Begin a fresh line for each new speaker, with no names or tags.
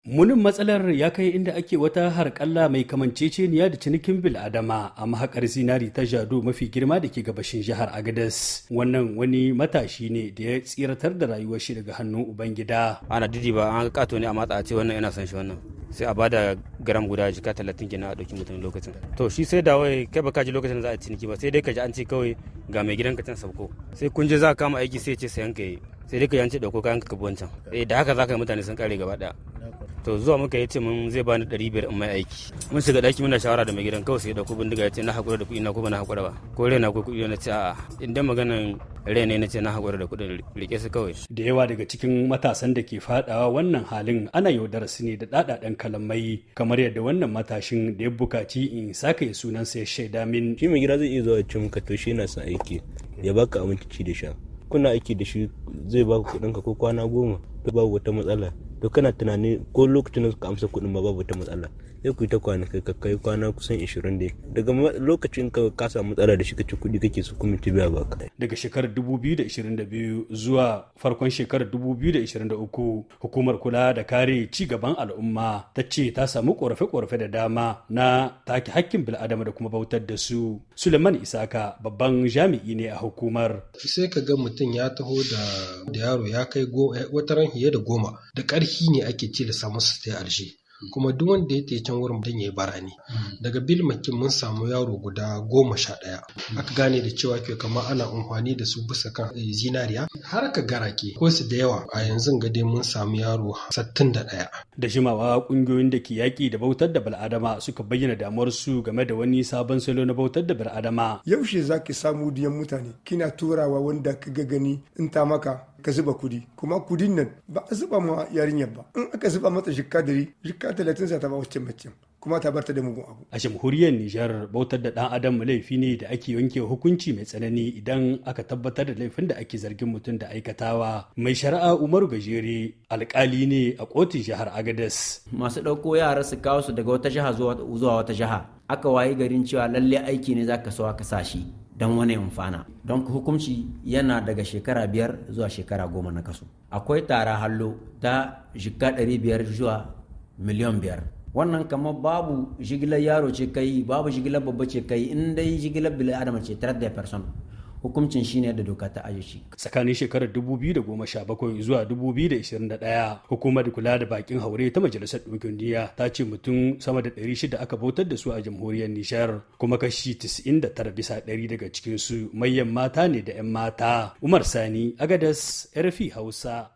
Munin matsalar ya kai inda ake wata harƙalla mai kamanceceniya da cinikin bil'adama a mahakar zinari ta Jado mafi girma da ke gabashin jihar Agadez. Wannan wani matashi ne da ya tsiratar da rayuwar shi daga hannun Ubangida.
Ana didi ba an kato ne a matsa, a ce wannan yana son shi, wannan sai a bada gram guda jika 30 kenan, a ɗauki mutum lokacin. To shi sai da wai kai baka ji lokacin za a ciniki ba, sai dai ka ji an ce kawai ga mai gidanka can, sauko. Sai kun je za ka kama aiki, sai ce sayan ka yi, sai dai ka yance ɗauko kayan ka wancan. Eh, da haka za ka yi, mutane sun kare gaba ɗaya. To zuwa muka yi, ce mun zai bani 500 in mai aiki. Mun shiga daki muna shawara da mai gidan, kawai sai ya dauko bindiga, ya ce na hakura da kuɗi na ko ba na hakura ba, ko rai na ko kuɗi. Na ce a'a, idan maganan rai ne, na ce na hakura da kuɗin, rike su kawai.
Da yawa daga cikin matasan da ke fadawa wannan halin ana yaudarar su ne da ɗaɗaɗen kalamai, kamar yadda wannan matashin da ya bukaci in saka ya sunansa ya shaida min.
Shi mai gida zai iya zuwa ce maka to shi yana son aiki, ya baka abinci ci da sha, kuna aiki da shi, zai baka kuɗinka ko kwana 10 babu wata matsala. To kana tunani ko lokacin da suka amsa kuɗin ma babu wata matsala, sai ku yi ta kwana kai kai kwana kusan 20 dai. Daga lokacin ka ka samu matsala da shi, kace kuɗi kake su, kuma ci biya baka.
Daga shekarar 2022 zuwa farkon shekarar 2023, hukumar kula da kare ci gaban al'umma ta ce ta samu korafe-korafe da dama na take hakkin bil'adama da kuma bautar da su. Suleiman Isaka babban jami'i ne a hukumar.
Sai ka ga mutum ya taho da yaro ya kai wata ran fiye da 10, da ƙarfi ne ake tilasta musu ta Alje. Kuma duk wanda ya tafi can wurin dan yayi bara ne. Daga Bilmakin mun samu yaro guda 11, aka gane da cewa ke kamar ana amfani da su bisa kan zinariya, har ka garake ko su da yawa. A yanzu ga dai mun samu yaro 61.
Da jimawa kungiyoyin da ke yaƙi da bautar da bil'adama suka bayyana damuwarsu game da wani sabon salo na bautar da bil'adama.
Yaushe za ki samu diyan mutane kina turawa wanda ka ga gani in ta maka ka zuba kudi, kuma kudin nan ba a zuba ma yarinyar ba? In aka zuba mata jikka 100, jikka 30 za ta ba wacce mace, kuma ta barta da mugun abu.
A jamhuriyar Nijar, bautar da ɗan adam laifi ne da ake yanke hukunci mai tsanani idan aka tabbatar da laifin da ake zargin mutum da aikatawa. Mai shari'a Umaru Gajere alkali ne a kotun jihar Agadez.
Masu ɗauko yara su kawo su daga wata jiha zuwa wata jiha, aka wayi garin cewa lalle aiki ne zaka so aka sa shi don wani amfana. Don hukunci yana daga shekara 5 zuwa shekara 10 na kaso. Akwai tara hallo ta jikka 500 zuwa miliyan 5. Wannan kamar babu jigilar yaro ce kai, babu jigilar babba ce kai, in dai jigilar bil'adama ce, traite de personnes, hukuncin shine da doka ta aje shi.
Tsakanin shekarar 2017 zuwa 2021, hukumar kula da bakin haure ta Majalisar Ɗinkin Duniya ta ce mutum sama da 600 aka bautar da su a jamhuriyar Nijar, kuma kashi 99 bisa 100 daga cikinsu manyan mata ne da 'yan mata. Umar Sani, Agadez, RFI Hausa.